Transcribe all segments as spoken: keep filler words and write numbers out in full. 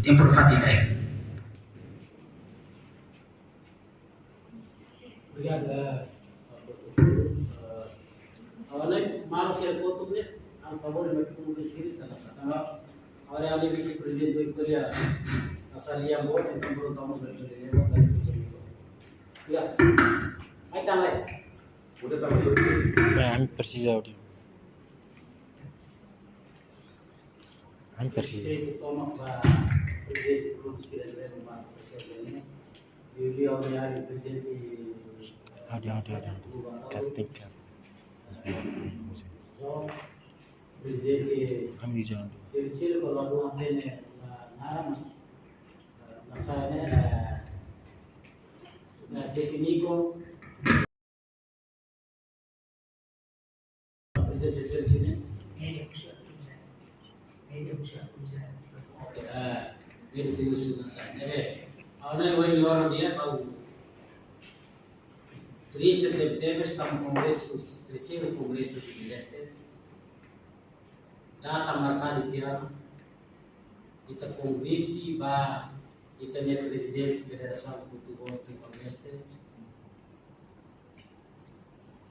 Tempu fatin entrega. Obrigadu, eh, eh, agora, malu sira kotuk ne'e, an favor, mai kotuk ne'e sira, tanba sá, tanba agora, vise-prezidente, eu queria, a salia boa, entaun, pronto, vamos ver, vamos ver, vamos ver. Obrigadu. Mai, tá lá. Bem, ami presiza áudiu. Ami presiza. Respeito toma ba prezidente Bruno Sirene, ba prezidente. Áudiu, áudiu, áudiu, áudiu. Tá, tem que. Prezidente. Ami iha áudiu. Sira, sira, kalau ada yang tanya, na, na, mas, na, saya, na, na, saya ini kok. Prezidente sira sini. Oke, ah, jadi terus na saya. Jadi, awalnya, wai, loro dia tahu. Triste tebetebes, tanba kongresu, terseiru kongresu Timor-Leste. Data markadu tiha ona, ita konvite ba ita-nia prezidente Federasaun Futeból Timor-Leste,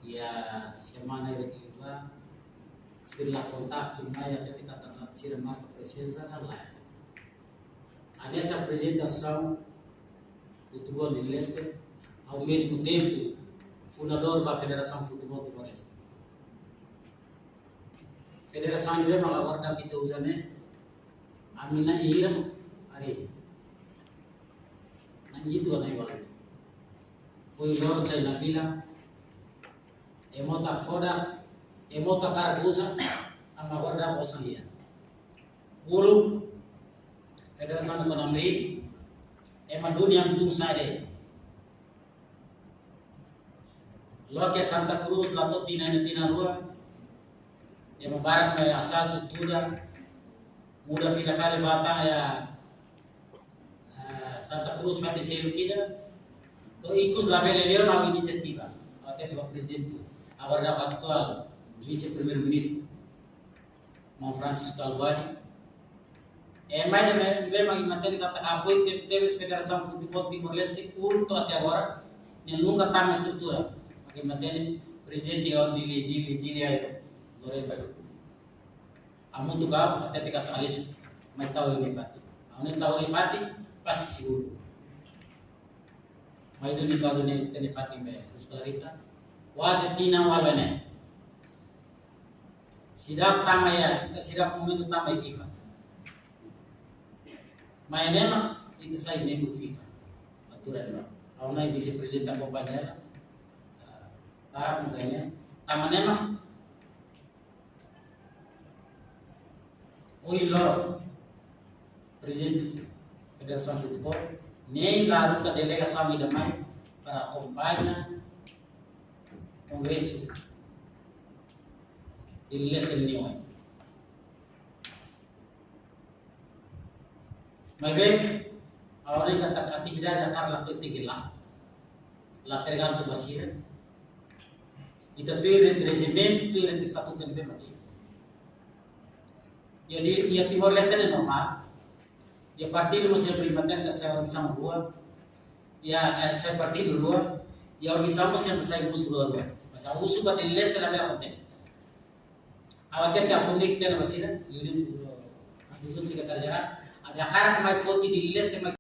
iha semana ida ke ba, sira la kontaktu mai, hatete katak sira marka prezensa ka lae. Hanesan prezidente Asosiasaun Futeból Timor-Leste, ao mesmo tempo fundadór ba Federasaun Futeból Timor-Leste. Federasaun ne'ebé mak agora daudaun ita uza ne'e, ami na'in hira mak harii. Na'in hitu ka na'in ualu. Foin loron sai nabilan, ema atu foda, ema atu hakarak uza, ami agora daudaun osan iha. Uluk, Federasaun Konamri, ema duni ami tun sa'e de'it. Loke Santa Cruz, la to'o tinan ida, tinan rua. Ema barak mai asaltu, tuda. Muda fila fali ba tan iha, eh, Santa Cruz, fatin seluk ida. To'o ikus labele liu, ha'u inisiativa. Ha'u hatete ba prezidente. Agora daudaun atuál, vise-primeiru-ministru. Maun Francisco Kalbuadi. Ema ne'ebé, ne'ebé mak imi hatene katak apoiu tebetebes Federasaun Futeból Timor-Leste, uluk to'o até agora, ne'e nunka tama estrutura. Mak imi hatene prezidente iha Dili, Dili, Dili Aero, Lorenzo. Hamutuk ho ha'u, hatete katak halo, mai tau iha fatin. Ha'u ne'e tau iha fatin, pasti seguru. Mai duni, tau duni, tene fatin be, Luz Clarita. Kuaze tinan ualu ne'e. Seidauk tama iha, ita seidauk momentu tama iha FIFA. Mai ne'e mak, ita sai membru FIFA. Aturan ne'e. Ha'u ne'e vise-prezidente akompaña hela. Ah, barak mak ne'e. Tama ne'e mak. Ohin loron, prezidente Federasaun Futeból, ne'e la haruka delegasaun ida mai para akompaña kongresu Timor-Leste nian. Maibé, agora ita atu atividade hakarak lakohi tenke la'o. La tergantung ba sira. Ita tuir rejimentu, tuir estatutu ne'ebé mak iha. Jadi, iha Timor-Leste ne'e normál. Iha partidu mós sempre imi hatene katak sai organizasaun rua. Iha, eh, sai partidu rua. Iha organizasaun mós sempre sai husu rua-rua. Mas husu ba Timor-Leste labele akontese. Ha'u hatete, ha'u komunika tiha ona ba sira, liuliu, eh, Agustin sekretáriu jerál, ami hakarak mai foti Timor-Leste mai.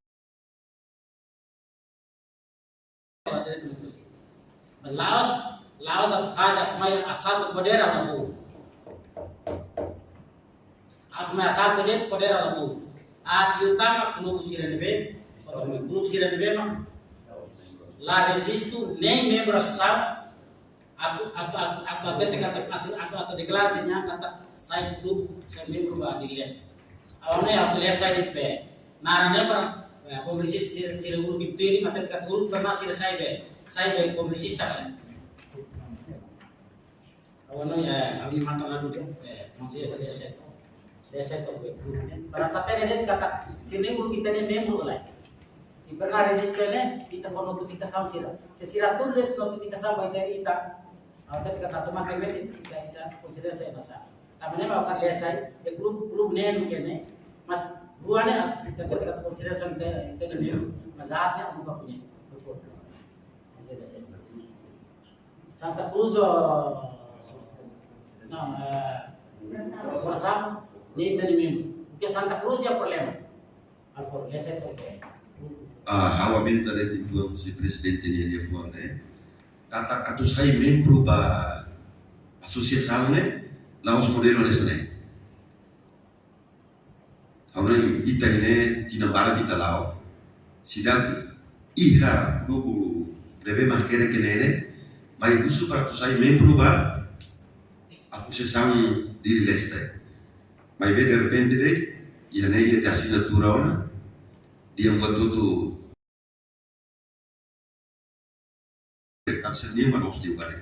Mas la'ós, la'ós atu faze atu mai asaltu podér ha'u la fó. Atu mai asaltu de'it podér ha'u la fó. Atu liután mak grupu sira ne'ebé, grupu sira ne'ebé mak la rejistu, nein membru asosiasaun, atu, atu, atu, atu, atu, atu, atu, atu deklara sira-nia an katak sai grupu, sai membru ba Timor-Leste. Agora ne'e atu lee sai de'it be. Naran ne'e para, eh, kongresista sira, sira uluk imi tuir, imi hatete katak uluk pernah sira sai be. Sai be kongresista kan. Agora ne'e, eh, ami matan ladu, eh, maun sira lee sai. Lee sai to'ok be grupu ne'e. Para ita hatene de'it katak, sira ne'e uluk ita-nia membru lai. Se pernah rejistu ne'e, ita fó notifikasaun sira. Se sira tuur de'it notifikasaun ba ita, ita, ah, ita, ita toma ke mete, ita, ita konsidera sai masa. Tanba ne'e mak ha'u lee sai, eh, grupu, grupu ne'e, ne'e, mas Rua ne'e, ita, ita, ita konsidera Santa, ita na meio, mas arte é um pouco disso. Santa Cruz, ó, não, é, Curaçao, nem tem mesmo. Porque Santa Cruz é problema. Agora, esse é problema. Ah, ha'u aumenta de tintuan si prezidente nia liafuan ne'e. Katak atu sai membru ba asosiasaun ne'e, la'ós modelu hanesan ne'e. Ha'u hanoin ita ne'e tinan barak ita la'o. Seidauk iha grupu ne'ebé mak hakerek ne'e, mai husu para atu sai membru ba asosiasaun Dili Leste. Maibé derrepente de'it, iha ne'e iha asinatura ona, dehan buat hotu kansel nia mano os diu kare.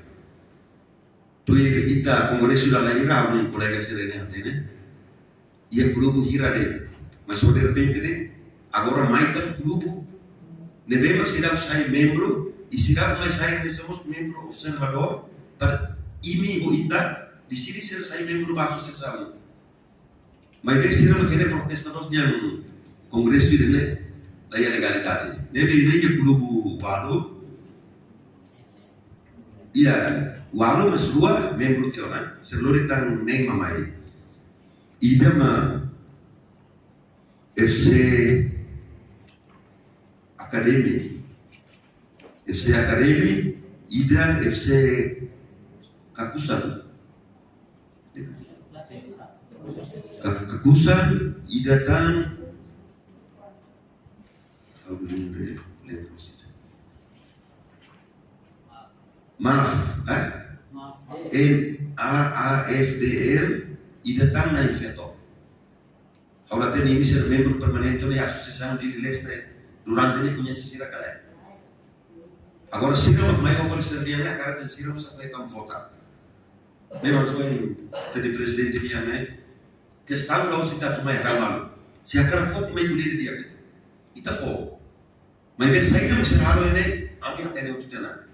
Tuir ita kongresu dala hira, ami kolega sira ne'e hatene. Iha grupu hira de'it. Mas so derrepente de'it, agora mai tan grupu ne'ebé mak seidauk sai membru, i seidauk mai sai hanesan mós membru observadór, para imi ho ita, deside sira sai membru ba asosiasaun. Maibé sira mak hakerek protesta loos dehan kongresu ida-ne'e la iha legalidade. Ne'ebé ida-ne'e iha grupu ualu. Iha ualu, mas rua membru tiha ona. Sira lori tan neen mak mai. Ida mak F C Academy. F C Academy, ida F C Kakusan. Ka-, Kakusan, ida tan, maaf, eh? M A A F D L, ida tan Na'in Feto. Ha'u la hatene imi sira membru permanente iha asosiasaun Dili Leste durante ne'e koñese sira ka lae. Agora sira mak mai oferese sira-nia hakarak, sira mak sai tan vota. Memang so ini tadi prezidente dehan ne'e, kestaun la'ós ita atu mai halo malu. Se hakarak vota mai ko'alia di'ak. Ita fó. Maibé saida mak sira halo ne'e, ami hatene hotu tiha ona.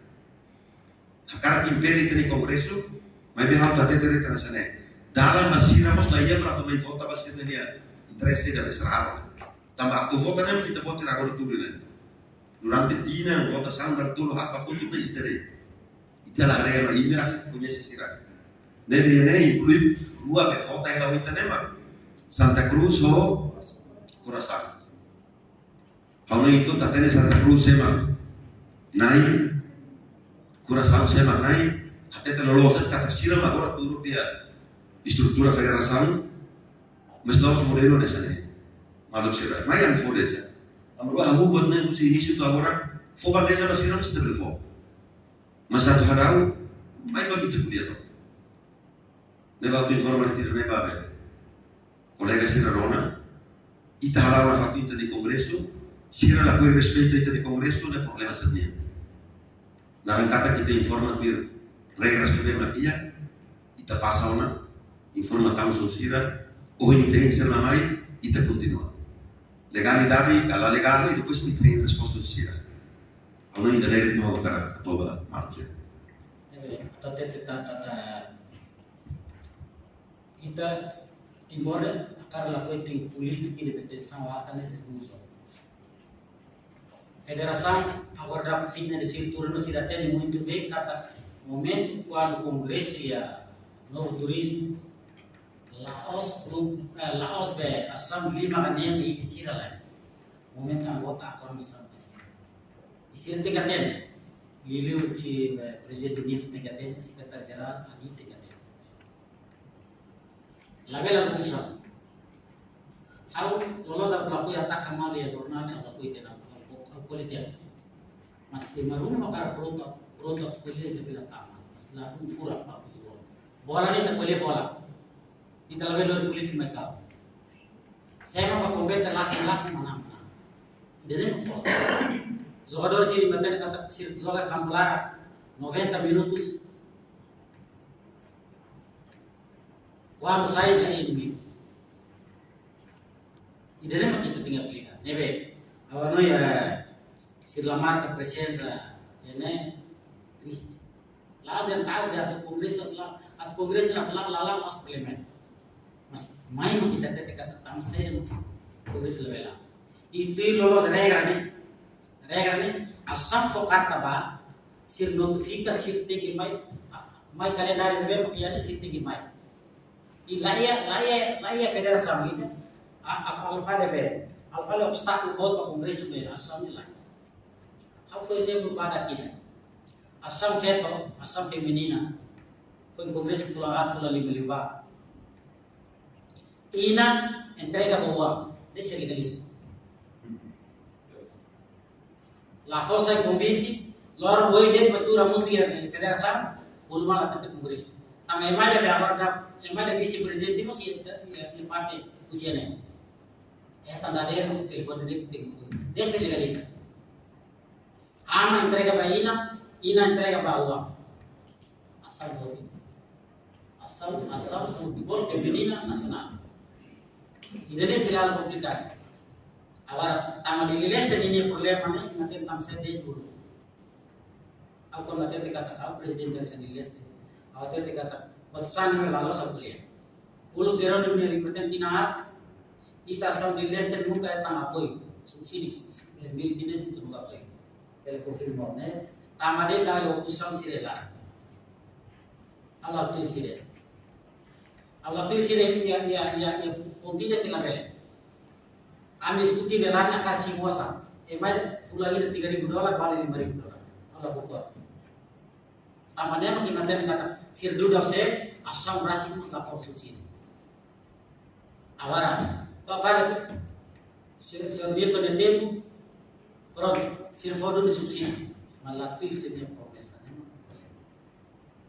Hakarak impede ita-nia kongresu, maibé ha'u hatete de'it hanesan ne'e. Dalan ba sira mós la iha para atu mai vota ba sira-nia interese ida be sira halo. Tanba atu vota ne'e mak ita vota sira agora tudu ne'e. Durante tinan, votasaun dala tolu haat ba kotuk ne'e ita de'it. Ita la haree ba imi rasik koñese sira. Ne'ebé ne'e inklui rua be vota hela ho ita ne'e mak Santa Cruz ho Curaçao. Ha'u hanoin ita hatene Santa Cruz sé mak na'in, Curaçao sé mak na'in, hatete loloos de'it katak sira mak agora tuur tiha estrutura federasaun, mas la'ós modelu hanesan ne'e. Maluk sira, mai ami fó de'it. Ami rua hahú buat ne'e husi inísiu to'o agora, fó bandeja ba sira mós ita bele fó. Mas atu hadau, mai ba ita ko'alia to'ok. Ne'ebé atu informa de'it ida-ne'e ba be kolega sira rona, ita hala'o nafatin ita-nia kongresu, sira lakohi respeita ita-nia kongresu, ne'e problema sira-nian. Naran katak ita informa tuir regras ne'ebé mak iha, ita pasa ona, informa tan husi sira, ohin ita hein sira la mai, ita kontinua. Legalidade ka la legál, i depois ita hein resposta husi sira. Ha'u hanoin ida-ne'e mak ha'u hakarak hato'o ba maluk sira. Ebe, ta, ta, ta, ta, ta, ta. Ita Timor ne'e hakarak lakohi tempu polítiku ida be tensaun atan ne'e redusaun. Federasaun agora dala tinan ne'e sira tuur no sira hatene muito bem katak momentu kuandu kongresu iha Novo Turismo, la'ós grupu, eh, la'ós be asam lima ka neen iha sira lae. Momentu anggota aklamasaun. I sira tenke hatene. Liuliu si, eh, Prezidente Nilton tenke hatene, Sekretáriu Jerál Adi tenke hatene. Labele la usa. Ha'u loloos atu lakohi ataka malu iha jornál ne'e, ha'u lakohi tiha ona, ha'u, ha'u ko'alia tiha ona. Mas ema ruma hakarak prontu, prontu atu ko'alia ita bele tama. Mas ladún furak ba futebol. Bola ne'e ita ko'alia bola. Ita labele lori polítika mai kau. Sé mak kompete laku-laku manán, manán. Ida-ne'e mak bola. Jogadór sira matenek katak sira joga kampu laran noventa minutos. Kuandu sai la ini. Ida-ne'e mak ita tenke aplika. Ne'ebé, ha'u hanoin, eh, sira la marka prezensa, ne'e triste. La'ós dehan ta'uk de'it atu kongresu atu la'o, atu kongresu atu la'o, la'o, la'o, la'ós problema. Mas mai mak ita hatete katak tama sai anu. Kongresu labele. Ita loloos regra ne'e. Regra ne'e, asaun fó karta ba, sira notifika, sira tenke mai, mai kalendáriu ne'ebé iha ne'e sira tenke mai. I laiha, laiha, laiha federasaun ida, a, a, halo fali be, halo fali obstákulu boot ba kongresu be, asaun ne'e laiha. Ha'u fó ezemplu badak ida. Asaun feto, asaun feminina. Foin kongresu fulan haat, fulan lima liubá. Inan entrega ba oan, ne'e sei legaliza. La fó sai konvite, loron ohin de'it ba tuur hamutuk iha federasaun, uluk malu la hatete kongresu. Tanba ema ida be agora, ema ida vise-prezidente mós iha, iha, iha parte husi ne'e. Iha tanda de'it, telefone de'it, telefone. Ne'e sei legaliza. Aman entrega ba inan, inan entrega ba oan. Asaun boot. Asaun, asaun futeból feminina nasionál. Ida-ne'e sei la komplikadu. Agora, tanba Dili Leste ninia problema ne'e, ema hatene tanba sá de'it uluk. Ha'u kuandu hatete katak ha'u prezidente Dili Leste. Ha'u hatete katak, buat sá ne'e la loos ha'u ko'alia. Uluk Jerónimo nia ripaten tinan aat, ita asaun Dili Leste nunka hetan apoiu. Subsídiu, eh, mil tinan sira nunka apoiu. Bele konfirma ne'e, tanba de'it oposisaun sira la. Ha'u la tuir sira. Ha'u la tuir sira iha, iha, iha, iha pontu ida ne'ebé labele. Ami diskute bele na kasi muasa. Ema ida fulan ida tiga ribu dolar, bali lima ribu dolar. Ha'u la konkorda. Tanba ne'e mak ema hatene katak, sira duda ses, asaun rasik mós la fó subsídiu. Agora, to'o fali, se, se o direito de tempo, prontu, sira fó duni subsídiu. Mas la tuir sira-nia promesa, ne'e.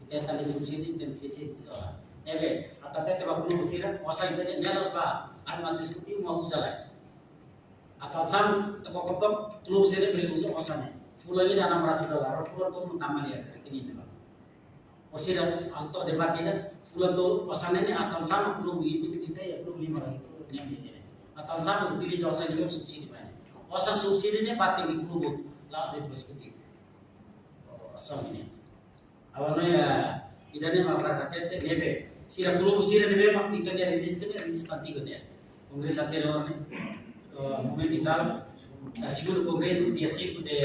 Ita hetan de'it subsídiu, ita sei, sei, sei, sei. Ne'ebé, atu hatete ba klube sira, osan ida-ne'e, ne'e la'ós ba, ami atu diskute, mak uza lai. Atu hanesan, ita koko took, klube sira bele uza osan ne'e. Fulan ida enam ratus dolar, fulan tolu tama lia, rekening ne'ebá. Orsida atu debate ida, fulan tolu osan ne'e atu hanesan klube itu, ita iha klube lima lagi, klube ne'e, ne'e, ne'e. Atu hanesan utiliza osan ne'e subsídiu ba ne'e. Osan subsídiu ne'e ba tenke klube, la'ós de'it ba ezekutivu. Oh, osan ne'e. Agora ne'e, ida-ne'e mak ha'u hakarak hatete, ne'ebé. Sira klube sira ne'ebé mak ita-nia rejistu ne'e, rejistu antigu ne'e. Kongresu anteriór ne'e, eh, momentu e tal, iha segundu kongresu, dia cinco de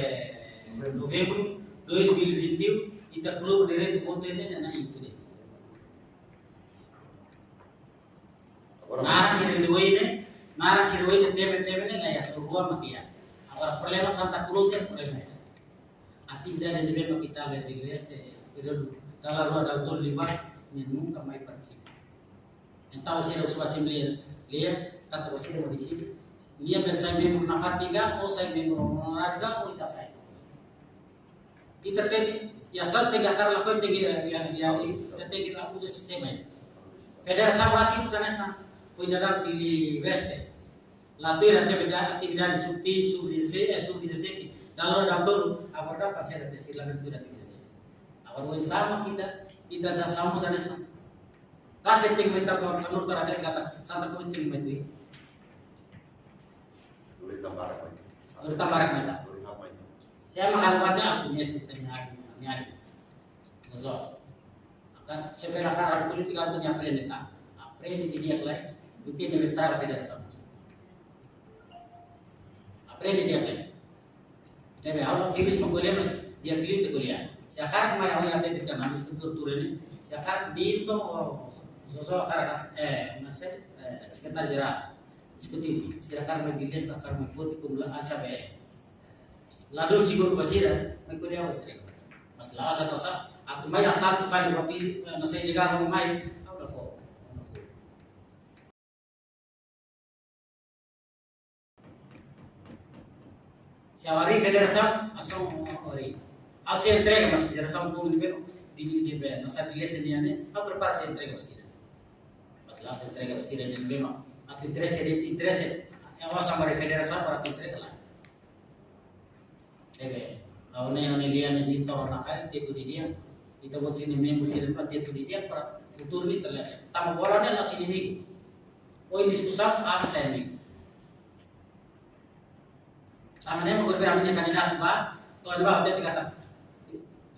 novembro dois mil e vinte e um, ita klube direitu votu ne'e, ne'e, ne'e, itu ne'e. Naran sira ohin ne'e, naran sira ohin ne'e, tebe, tebe ne'e, la iha, só rua mak iha. Agora, problema Santa Cruz ne'e, problema. Atividade ne'ebé mak ita iha Dili Leste, períodu dala rua, dala tolu liubá, nia nunka mai partisipa. Entaun, sira husu asembleia, lia, katak sira mai deside. Nia bele sai membru nafatin ka, ou sai membru onoráriu ka, ou ita sai. Ita tenke, iha sala tenke hakarak lakohi tenke, iha, iha, iha, ita tenke uza sistema ne'e. Federasaun rasik uza hanesan, foin dadauk Dili Leste. La tuir atividade, atividade sub-, sub-dezasseis, eh, sub-dezassete. Dala rua, dala tolu, agora dá para ser até sira la tuir atividade. Agora, oinsá mak ita, ita sa samu sa nesa. Kasi tenke mai ta ko, tanur tara tenke katak, Santa Cruz tenke mai tuir. Duri tambarak mai. Duri tambarak mai. Duri tambarak mai. Saya makan buatnya, aku nia sistem nyari, nyari. Sosok. Kan, se bele hakarak polítika, ha'u atu aprende, ka? Aprende didi'ak lai, duké ne'e estraga federasaun. Aprende didi'ak lai. Ne'ebé, ha'u sérius mak ko'alia, mas di'ak liu ita ko'alia. Se hakarak mai ha'u-nia hatete tiha ona, ami estrutura tuur ne'e. Se hakarak Nilton, o, sosok hakarak, eh, mas, eh, sekretáriu jerál. Diskuti, sira hakarak mai bilis, hakarak mai foti, kum la, ansa be. La dún seguru ba sira, mai ko'alia ha'u entrega. Mas la'ós atu sa, atu mai asal tu fali roti, eh, nasa ilegal mai, ha'u la fó, ha'u la fó. Se ha'u harii federasaun, asaun ha'u harii. Ha'u sei entrega, mas federasaun pun ni belo, di, di be, nasa di lesen nian ne'e, ha'u prepara sei entrega ba sira. Mas la'ós entrega ba sira ne'ebé mak atu interese de'it, interese. Iha osan ba federasaun para atu entrega lai. Ne'ebé, ha'u-nia, ha'u-nia lia ne'e Nilton Nakari, tetu didi'ak. Ita-boot sira-nia membru sira-ne'e tetu didi'ak para futuru ne'e ita lee. Tanba bola ne'e la'ós inimigu. Ohin diskusaun, aban sai inimigu. Tanba ne'e mak guru be ami-nia kandidatu ba, to'o ne'ebá hatete katak,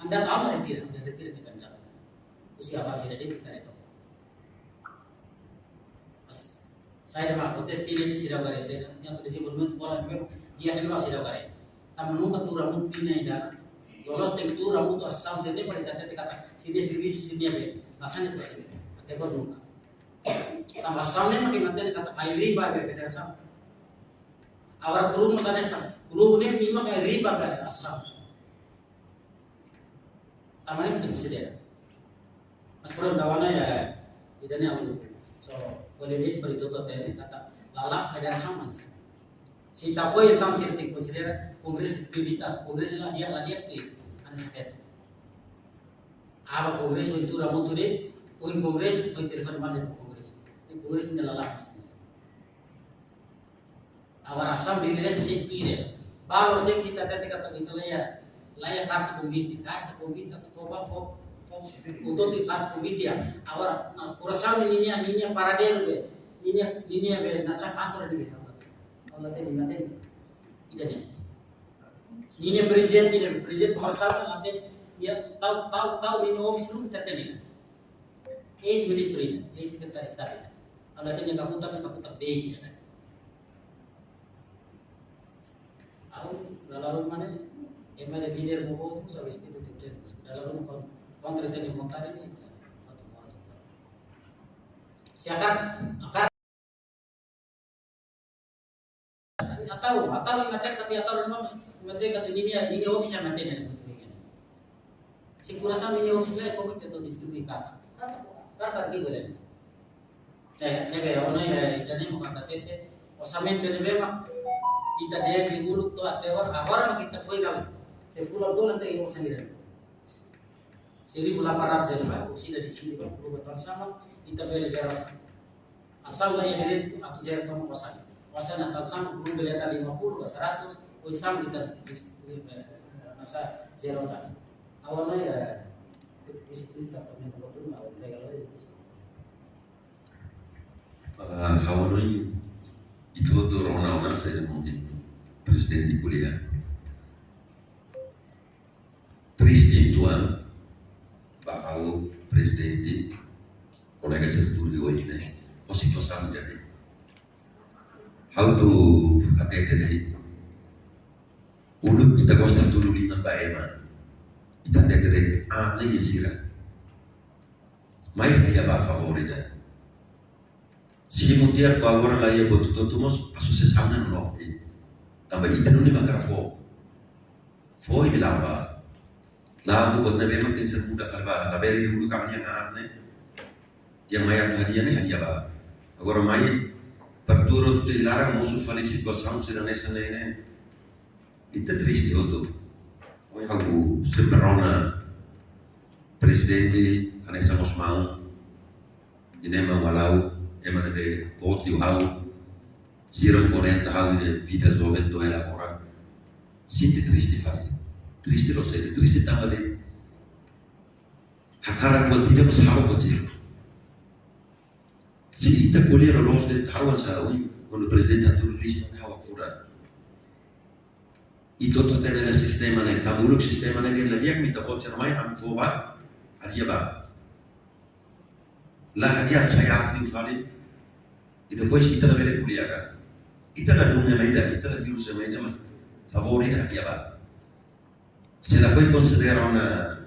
kandidatu aman retira, retira tiha kandidatu. Husi aban sira de'it ita reto. Mas, Saida mak, o testi ne'e seidauk haree, saida mak, atu dezenvolvimentu bola ne'e, dia kan ba seidauk haree. Tanba nunka tuur hamutuk nia ida. Loloos tenke tuur hamutuk asaun sira-ne'e para ita hatete katak sira-nia servisu sira-ne'e be. Tasane tu ahi. Até agora nunka. Tanba asaun ne'e mak ita hatete katak ai-riba be federasaun. Agora klube mós hanesan. Klube ne'e mak ai-riba be asaun. Tanba ne'e ita konsidera. Mas pronto, agora ya, ida-ne'e ha'u. So, bele de'it para ita hatene katak lala federasaun mak hanesan. Se ita apoia, entaun sira tenke konsidera kongresu, tuir ita, kongresu la di'ak, la di'ak tuir. Hanesan ne'e. Aban kongresu, ohin tuur hamutuk de'it, ohin kongresu, ohin telefone mane kongresu. Ne'e kongresu ne'e lala hanesan ne'e. Agora asaun ne'e lesa sei tuir. Balu sei, se ita hatete katak ita la iha, la iha kartu konvite, kartu konvite atu fó ba, fó, fó, hotu-hotu kartu konvite ya. Agora, nah, kurasaun ninia, ninia paraderu be, ninia, ninia be, hanesan kantor ne'e be. Ha'u la hatene, la hatene. Ida-ne'e. Ninia prezidente, ninia prezidente kurasaun la hatene, nia tau, tau, tau, ninia office room la hatene. Eis-ministru, eis-sekretáriu Estadu. Ha'u la hatene kakutak, kakutak be, ida-ne'e. Ha'u, dala ruma ne'e, ema ida líder boot, sa respeita tenke, dala ruma kon-, kontra tenke vontade ne'e, atu moras. Se hakarak, hakarak. Atau, atau imi hatene katak, atau imi hatene katak ninia, ninia office mak hatene. Se kurasaun ninia office la iha, komiti atu distribui karta. Karta, karta di boleh. Ne'e, ne'ebé, ohin ne'e, ita-nia mak hatete, orsamentu ne'ebé mak ita dezde uluk to'o até agora, agora mak ita foin kala. Se fulan tolu ita iha osan ida. Seribu delapan ratus ya, Pak, orsida di sini, Pak, berubah tahun sama, ita bele zero osan. Asal la iha direitu atu zero tomak osan. Osan atu sama, belum bele atu lima puluh ka seratus, oinsá mak ita dis-, eh, hanesan zero osan. Awalnya ya, disiplin tak pernah betul, nggak boleh kalau itu. Ah, ha'u hanoin ita hotu rona ona saida mak ohin prezidente ko'alia. Triste uitoan ba ha'u prezidente, kolega sira tuur iha oin ne'e, ho situasaun ida-ne'e. Ha'u atu hatete de'it. Uluk ita gosta tulun liman ba ema. Ita hatete de'it, ah, ne'e sira. Mai hadi'a ba favór ida. Simu tiap ba agora la iha buat hotu-hotu mós, asosiasaun ne'e no. Tanba ita nune'e mak hakarak fó. Fó imi la'o ba. La'o buat ne'ebé mak tenke ser muda fali ba. Labele uluk kami yang aneh. Yang mai atu hadi'a ne'e hadi'a ba. Agora mai, para tuur hotu tiha iha laran mosu fali situasaun sira hanesan ne'e ne'e. Ita triste hotu. Ohin ha'u sempre rona prezidente hanesan mós maun. Ida-ne'e maun hala'o, ema ne'ebé boot liu ha'u. Sira mak orienta ha'u iha vida joven to'o agora. Sente triste fali. Triste loos, sente triste tanba de'it hakarak buat ida mós halo buat ida. Se ita ko'alia loloos de'it ha'u hanesan ohin, kuandu prezidente hatudu lista ne'e ha'u hakfodak. Ita hotu hatene ona sistema ne'e, tanba uluk sistema ne'e la di'ak, ita voucher mai, ami fó ba, hadi'a ba. La hadi'a sai aat liu fali. I depois ita labele ko'alia ka. Ita ladún ema ida, ita la vírus ema ida, mas favór ida hadi'a ba. Se la foin konsidera ona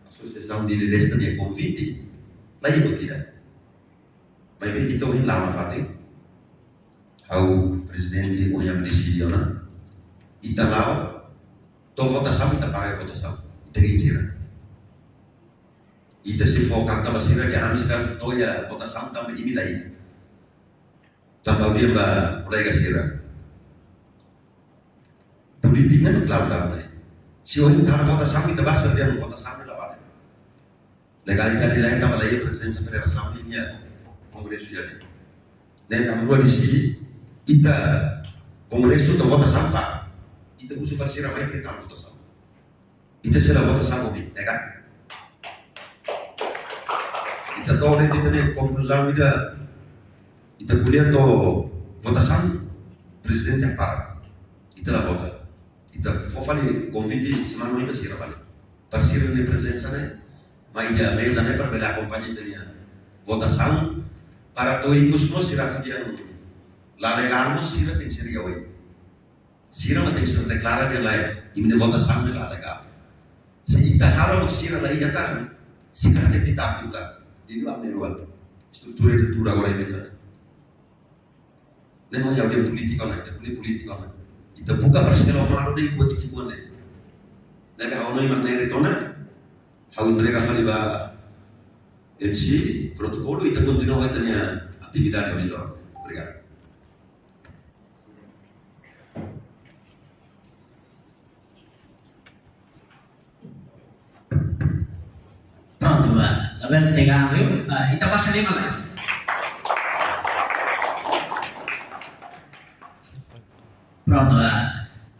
Asosiasaun Dili Leste nia konvite, la iha buat ida. Maibé ita ohin la'o nafatin. Ha'u prezidente ohin ami deside ona. Ita la'o, to'o votasaun ita para votasaun. Ita hein sira. Ita sei fó karta ba sira dehan ami sira to'o iha votasaun tanba imi la iha. Tanba ha'u dehan ba kolega sira. Polítika ne'e klaru klaru ne'e. Se ohin ita votasaun, ita basa dehan votasaun ne'e la vale. Legalidade la iha tanba la iha prezensa federasaun nia kongresu ida-ne'e. Ne'e tanba ha'u deside, ita kongresu to'o votasaun ba. Ita husu fali sira mai para ita votasaun. Ita sei la votasaun ohin, ne'e ka? Ita to'o de'it ita-nia konkluzaun ida, ita ko'alia to'o votasaun, prezidente hapara. Ita la vota. Ita fó fali konvite semana oin ba sira fali. Para sira-nia prezensa ne'e, mai iha meza ne'e para bele akompaña ita-nia votasaun, para to'o ikus mós sira atu dehan La legál mós sira tenke ser iha oin. Sira mós tenke ser deklara dehan lae, imi-nia votasaun ne'e la legál. Se ita halo mak sira la iha tan, sira tenke titap ita. Jadi, ami-nia estrutura, estrutura agora ini saja. Ne'e mak ha'u dehan polítika ne'e, ita-nia polítika ne'e. Ita buka Marcelo Amaro de'it buat ki'ik ne'e. Ne'ebé ha'u hanoin mak ne'e de'it ona, ha'u entrega fali ba M C, protokolu, ita kontinua ita-nia atividade ohin loron. Obrigadu. Prontu, ba, labele tegang, viu? Ah, ita basa lima lai. Prontu, ba.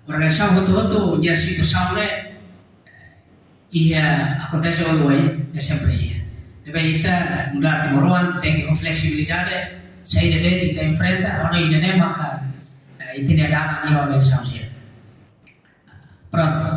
Organizasaun hotu-hotu nia situasaun ne'e iha, akontese oioin, ne'e sempre iha. Ne'ebé ita nu'udar timoroan tenke ho fleksibilidade, saida de'it ita enfrenta, ha'u hanoin ida-ne'e maka, eh, ita-nia dalan iha organizasaun sira. Prontu.